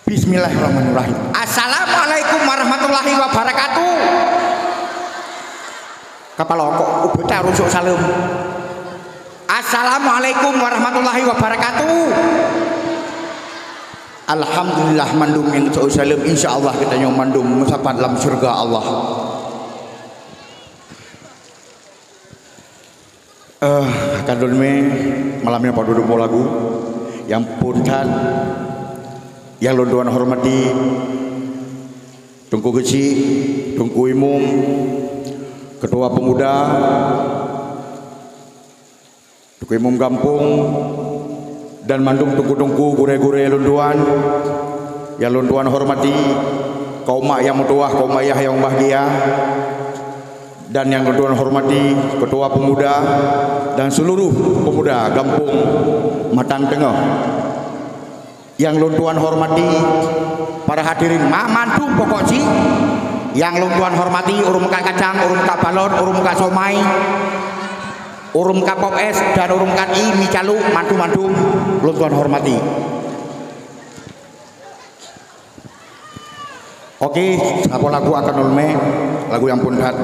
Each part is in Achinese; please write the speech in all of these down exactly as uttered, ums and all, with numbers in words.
Bismillahirrahmanirrahim. Assalamualaikum warahmatullahi wabarakatuh. Kapala kok ubé ta rusuk saleuem. Assalamualaikum warahmatullahi wabarakatuh. Alhamdulillah, mandum nyang seuôt saleuem, insya Allah geutanyoe mandum meusapat lam syeuruga Allah. Eh, akan lôn mé malam nyoe padub lagu nyang phôn that, nyang lôn tuan hormati Teungku Geuchik, Teungku Imum, Ketua Pemuda, Teungku Imum Gampông, dan mandum teungku-teungku, gurée-gurée lôn tuan, nyang lôn tuan hormati, kaum mak nyang meutuwah, kaum ayah nyang bahgia, dan nyang lôn tuan hormati, Ketua Pemuda dan seluruh pemuda Gampông Matang Teungoh. Nyang lôn tuan hormati para hadirin ma-, mandum pokok jih, nyang lôn tuan hormati ureuëng meukat kacang, ureuëng meukat balon, ureuëng meukat somai, ureuëng meukat pop es, dan ureuëng meukat i mi caluk, mandum-mandum lôn tuan hormati. Oke, saboh lagu akan lôn mé, lagu nyang phôn that.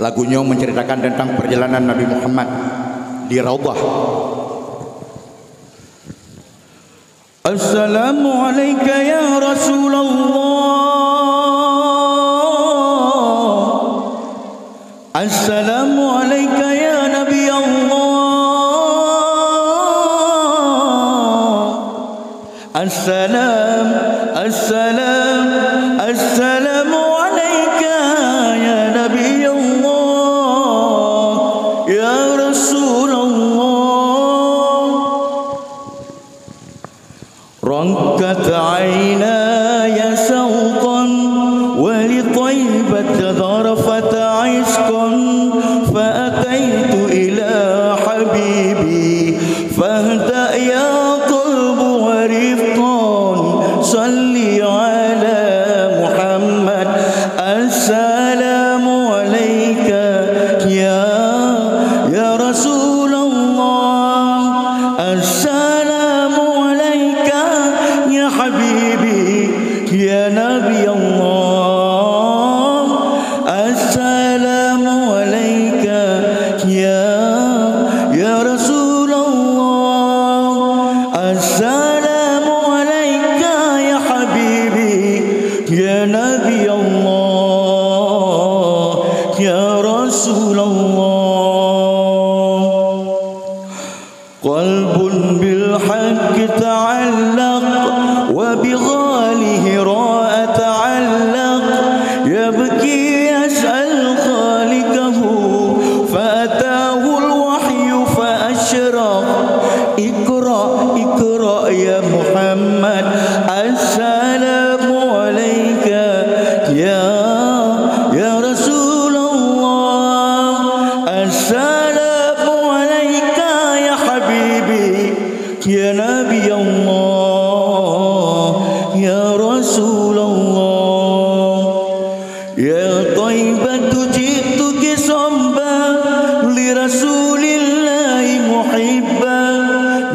Lagu nyoe menceritakan tentang perjalanan Nabi Muhammad di Raudhah. Assalamu'alaika ya Rasulullah. Assalamu'alaika ya Nabi Allah. Assalam, assalam, assalamu'alaika ya Nabi Allah, ya Rasulullah. رقت عيناي شوقا ولطيبة ذرفت عشقا فأتيت إلى حبيبي فاهدأ يا قلب ورفقا صل على محمد السلام عليك يا يا رسول الله السلام عليك يا حبيبي يا نبي الله السلام عليك يا يا رسول الله السلام عليك يا حبيبي يا نبي الله يا رسول الله قلب بالحق تعلق وبغاله راء تعلق يبكي يسأل خالقه فأتاه الوحي فأشرق اقرأ اقرأ يا محمد السلام عليك يا يا رسول الله السلام عليك يا حبيبي يا نبي الله يا رسول الله يا طيبة جئتك صبا لرسول الله محبا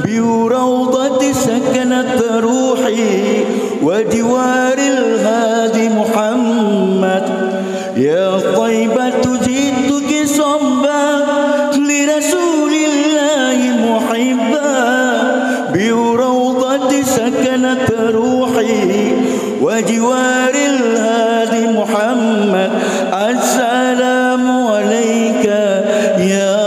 بروضة سكنت روحي وجوار الهادي محمد يا طيبة جئتك صبا لرسول الله محبا بروضة سكنت روحي وجوار الهادي محمد السلام عليك يا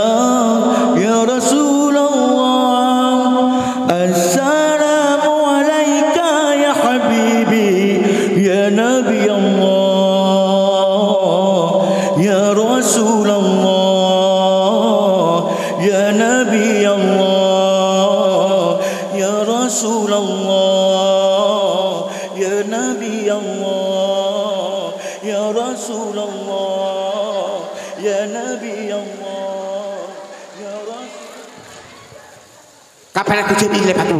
يا رسول الله السلام عليك يا حبيبي يا نبي الله يا رسول الله يا نبي الله يا رسول الله يا نبي الله يا رسول الله يا نبي الله يا رسول Kapala kucing ilé patu.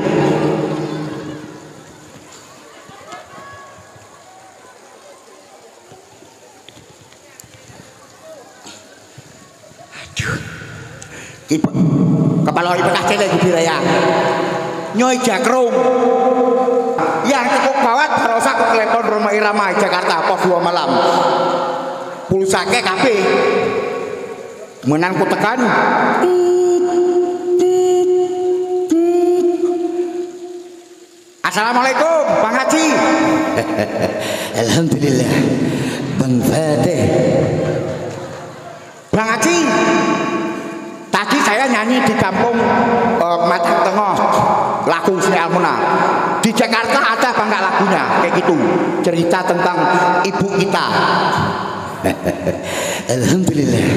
Aduh. Ipe-, kapala ipeugah céléng di raya. Nyoe jakrong. Nyang cukôp bau Ramai Jakarta, pos dua malam. Pulsa kèe kabeh. Meunan kutekan. Assalamualaikum, Bang Haji. Alhamdulillah, Bang Fatih. Bang Haji, tadi saya nyanyi di kampung, eh, Matang Tengah, lagu Husni Almuna. Di Jakarta ada apa enggak lagunya? Kayak gitu, cerita tentang ibu kita. Alhamdulillah.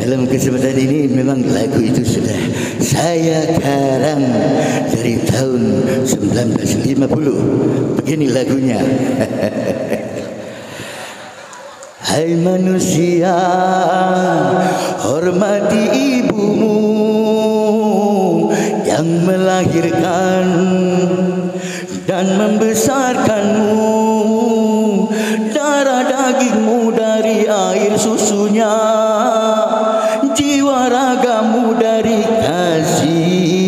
Dalam kesempatan ini memang lagu itu sudah saya karang dari tahun sembilan belas lima puluh. Begini lagunya. Hai manusia, hormati ibumu yang melahirkan dan membesarkanmu, darah dagingmu dari air susunya, jiwa ragamu dari kasih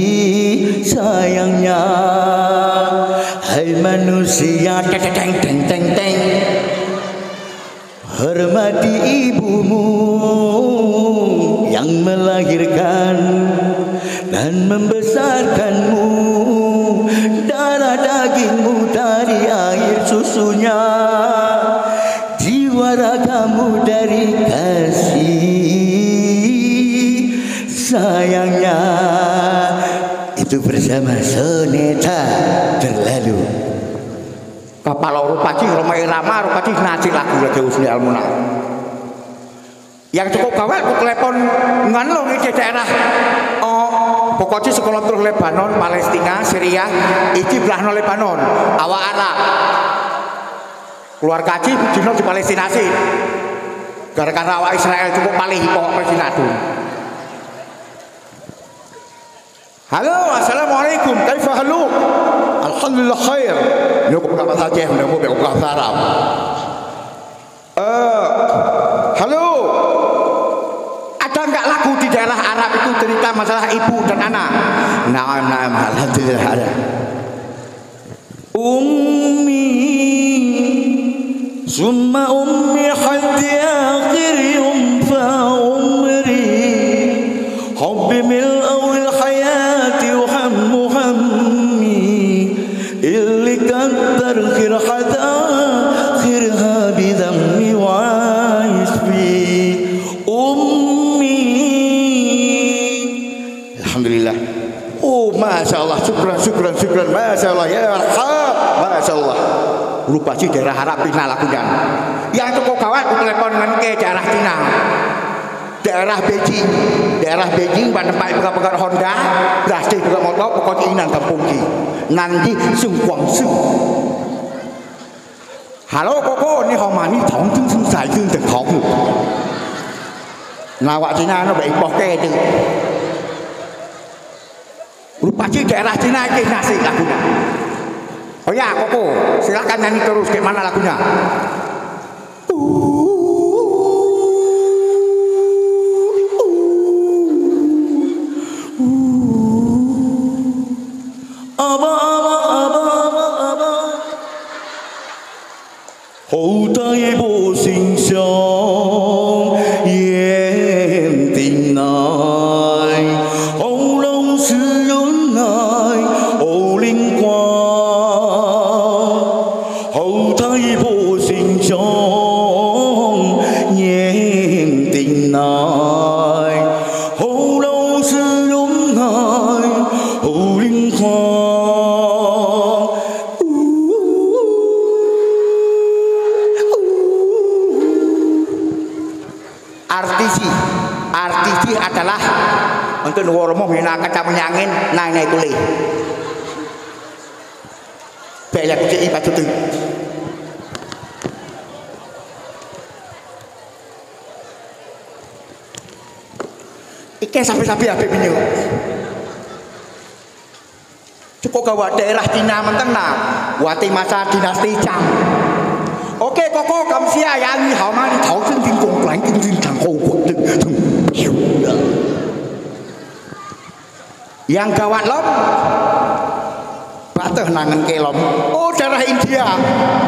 sayangnya. Hai manusia, teng, teng, teng, teng, teng. Hormati ibumu yang melahirkan dan membesarkanmu, darah dagingmu dari air susunya, jiwa ragamu dari kasih sayangnya. Itu bersama Soneta Terlalu. Kapalo rupa jih, rhoma irama rupa jih, na cit lagu lagèe Husni Almuna. Nyang cukup gawat, kutelepon ngon lôn di daerah, oh, pokok jih sigohlom troh Lebanon, Palestina, Syria, iji blah ngon Lebanon, awak Arab. Keluarga jih jinoe di Palestina cit. Gara-gara awak Israel cukup paléh ipoh Palestina tu. Halo, assalamualaikum. Kaifa haluk? Alhamdulillah khair. Nyoe kupeugah bahasa Aceh, nyoe kupeugah bahasa Arab. Eh, halo. Ada enggak lagu di daerah Arab itu cerita masalah ibu dan anak? Naam, naam, alhamdulillah ada. أمي ثم أمي حتى آخر يوم في عمري. حبي ملء الحياة وهم همي. اللي كتر خير حدا خيرها بدمي وعايش فيه. أمي. Alhamdulillah. Oh, masya Allah, syukran, syukran, syukran. Masya Allah, ya Rahab. Masya Allah. Rupa jih daerah Arab pih na lagu nyan. Nyang cukup gawat, kutelepon ngon kèe daerah Cina. Daerah Beijing. Daerah Beijing, bak teumpat peugah-peugah Honda, plastik peugah moto, pokok jih inan kampung jih. Nan jih Sungkuang Su. Halo, koko, ni homa ni thong tung sung sai tung teng thong. Na awak Cina nyoe bèk ipoh kèe teuh. Rupa jih daerah Cina jih na cit lagu nyan. Oh ya, koko, silakan nyanyi terus, kayak mana lagunya? Aba, aba, aba, aba, aba. Ho tai bo sing song, yem ting nai. Ho long su yun nai, ho ling kwa. Ho tai bo sing song, yem ting nai. Ho long su yun nai, ho ling kwa. Artis jih, artis jih adalah untuk nuwoe rumoh mina kaca meunyan angén, nai-nai tuléh. Bèk lé kucék ié batu teuk. Ikèe sapi-sapi abéh minyeuk. Cukup gawat daerah Cina mantong na. Watèe masa dinasti Chang. Oke, koko, kamsia ya ni hao ma ni tao sing ting kong tuan ting ting tang kong kong ting ting. Nyang gawat lom, bak teuh na ngon kèe lom. Oh, daerah India. India,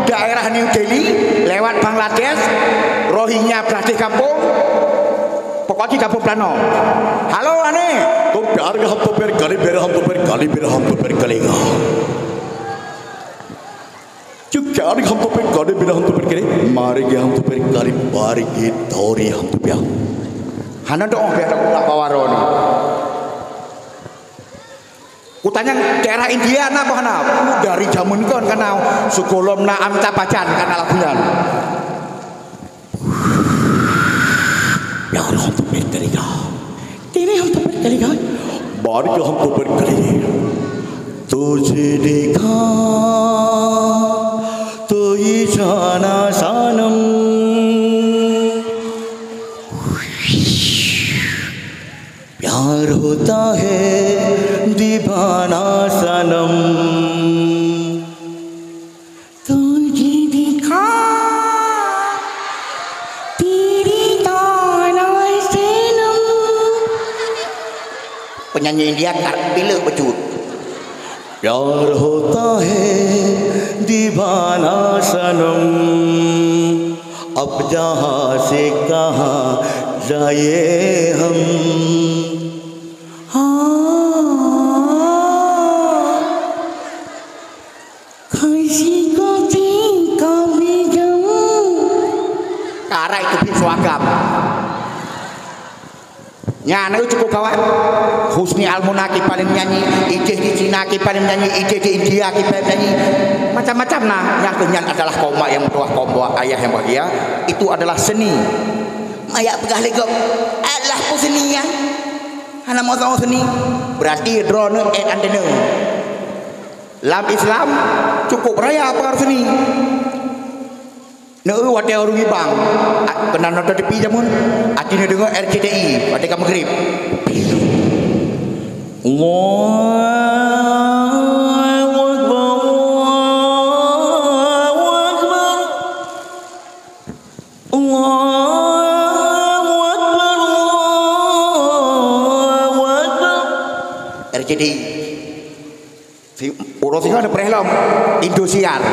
daerah New Delhi, lewat Bangladesh, Rohingya blah kampung, pokoknya kampung plano. Halo, ane. Tum pyar ga hum to per kali, ber hum to per kali, ber hum to per kali ga. Cuk pyar ga hum to per kali, ber hum to per kali. Mari ga hum to per kali, mari ga tori hum to pyar. Hana doh pyar aku nak bawa ni. Kutanyong daerah India na bah na. Dari jameun kon kana, sigohlom na Amitabh Bachchan kana lagu nyan. Yang untuk berkeliling. Ini untuk berkeliling. Baru yang untuk berkeliling. Tujhe dekha, to ye jana sanam. प्यार होता है दीवाना सनम। तुझे देखा, तेरी ताना सनम। Penyanyi India kar pilek becut. प्यार होता है दीवाना सनम। अब जहाँ से कहाँ जाए हम। हाँ, कैसी को देखा भी हम। Karai tu pih suagam. Nyan, eh, cukup kawan. Husni Almuna ki paling nyanyi, Ijeh di Cina ki paling nyanyi, Ijeh di India ki paling nyanyi. Macam-macam na. Nyang keu nyan adalah kaum mak nyang meutuah, kaum buah ayah nyang bahagia. Itu adalah seni. Mayak peugah lé gob, "Alah peue seni nyan? Hana meusoe seni." Berarti droeneuh ék anteuneuh. Lam Islam, cukup raya peugah seni. Neu watée ureuëng ibang, a-, keunan nonton T V jameun, aci neudeungoe R C T I watée ka maghrib. Allahu Akbar, Allahu Akbar, Allahu Akbar, Allahu Akbar. R C T I. Si, uroe singoh neupreh lom, Indosiar.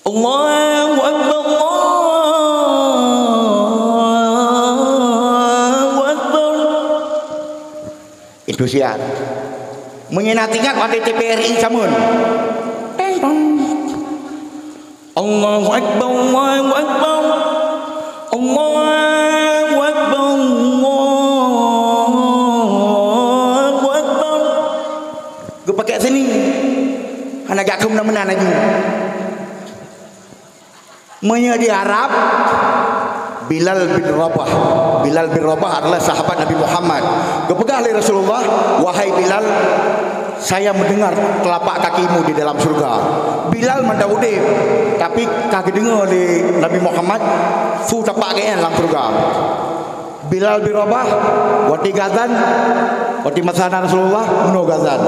Allahu Akbar, Allahu Akbar. Indosiar. Meunyoe na teuingat watée T V R I jameun. Teng tong. Allahu Akbar, Allahu Akbar. Allahu Akbar, Allahu Akbar. Geupakék seni. Hana jak keu meunan-meunan laju. Meunyoe di Arab, Bilal bin Rabah. Bilal bin Rabah adalah sahabat Nabi Muhammad. Geupeugah lé Rasulullah, "Wahai Bilal, saya mendengar telapak kakimu di dalam surga." Bilal mantong udeb, tapi ka geudeungoe lé Nabi Muhammad su tapak geuh nyan lam surga. Bilal bin Rabah, watée geuazan, watée masa na Rasulullah, meunoe geuazan.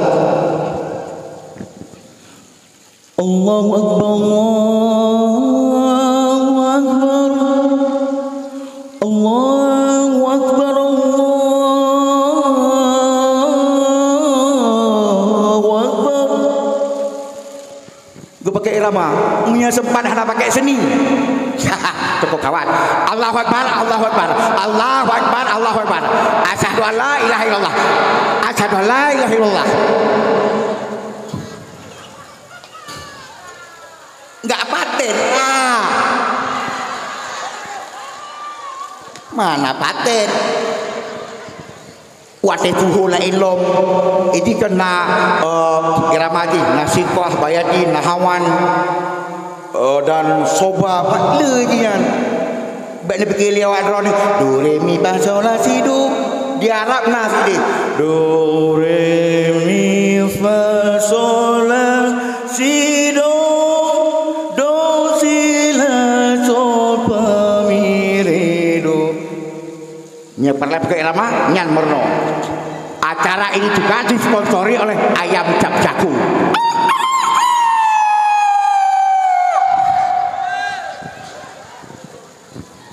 Allahu Akbar, Allahu Akbar. Allahu Akbar, Allahu Akbar. Geupakék irama, meunyoe seumpat hana pakék seni. Cukup kawan. Allahu Akbar, Allahu Akbar. Allahu Akbar, Allahu Akbar. Asyhadu an la ilaha illallah. Asyhadu an la ilaha illallah. Enggak paten lah. Mana paten? Watée tuho laén lom, idi kan na, eh, irama jih, na siqah, bayati, na hawan, eh, dan soba, pat le jih nyan. Bèk neupike lé awak droeneuh, do, re, mi, fa, sol, la, si, do. Di Arab na sideh. Do, re, mi, fa, sol, la, si, do. Do, si, la, sol, fa, mi, re, do. Nyoe peureulèe peukeue irama, nyan meurunoe. Acara ini juga disponsori oleh Ayam Cap Jago.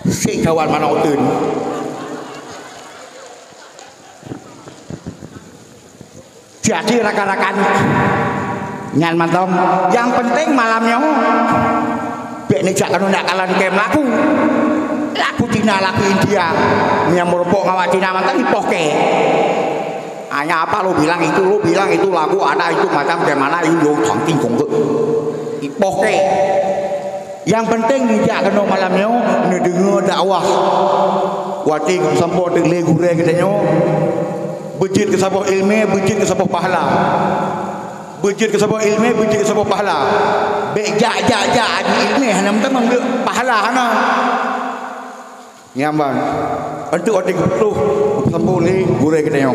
Sikawan manok uteuen. Jadi rakan-rakan, Nyan mantong, nyang penting malam nyoe, bèk neujak keunoe jak kalon kèe meulaku. Laku Cina, laku India. Nyang meurumpok ngon awak Cina mantong ipoh kèe. Hanya apa lo bilang itu, lo bilang itu lagu ada itu macam bagaimana, itu lo tangking kong ke. Ipoh kèe. Nyang penting neujak keunoe malam nyoe neudeungoe dakwah. Watèe geupeusampoe lé gurèe geutanyoe, beujeuet keu saboh ileumèe, beujeuet keu saboh pahala. Beujeuet keu saboh ileumèe, beujeuet keu saboh pahala. Bèk jak, jak, jak, aju ileumèe hana meutamong, pahala hana. Nyan ban. Enteuk watèe geupeutôh, geupeusambông lé gurèe geutanyoe.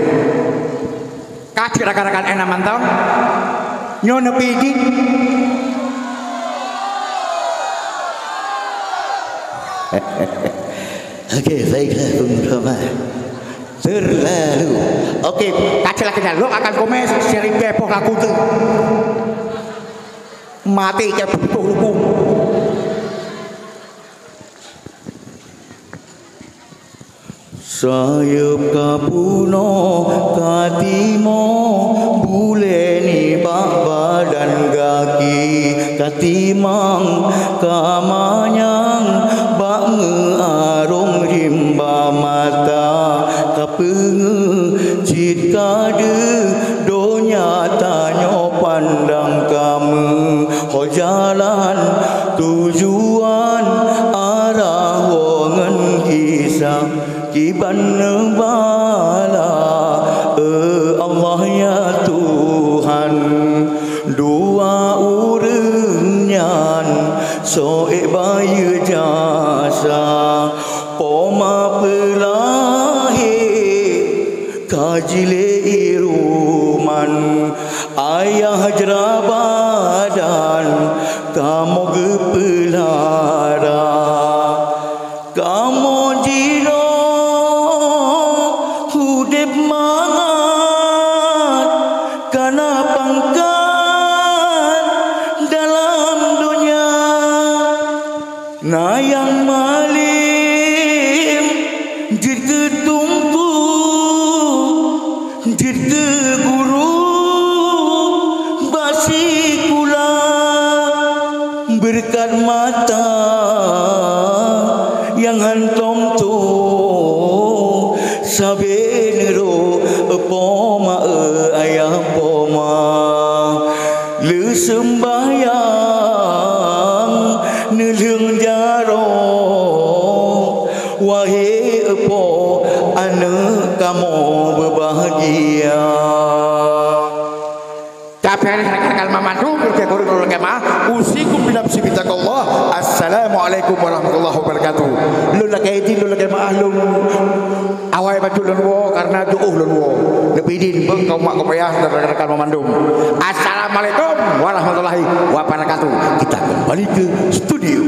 Ka cit rakan-rakan, eh, na mantong. Nyoe neupidin. Oke, baiklah, Bung Roma. Terlalu. Oke, ka cit lakèe nyan. Lôn akan komen siribèe poh lagu tu. Maté kèe putôh ruku. Sayeuep ka peunoh, ka timoh, bulèe nibak badan gaki, ka timang, ka manyang, bak meuarông rimba mata, ka peungeuh cit ka deuh, donya tanyoe pandang ka meuho jalan, tujuan arah woe ngon kisah. Kiban neubala, eh Allah ya Tuhan, dua ureueng nyan soe bayeue jasa. Poma peulahé ka jilé iruman, ayah jra badan kamoe geupeulara. Kamoe jinoe udép mangat kana pangkat dalam donya. Na nyang malém jeuet keu teungku, jeuet keu guru bak sikula. Beureukat mata nyang hántom tueng, sabé neurôh poma, eh, ayah poma. Lheuh seumbahyang neulheueng jaroe, wahé po aneuk kamoe beubahgia. Tapi rakan-rakan mandum, lôn lakèe gurèe, lôn lakèe maah, usikum binafsi bitaqwallah. Assalamualaikum warahmatullahi wabarakatuh. Lôn lakèe idin, lôn lakèe maah, lôn awai bacut lôn woe karena jiôh lôn woe. Neupidin bak keu mak keu payah dan rakan-rakan mandum. Assalamualaikum warahmatullahi wabarakatuh. Kita kembali ke studio.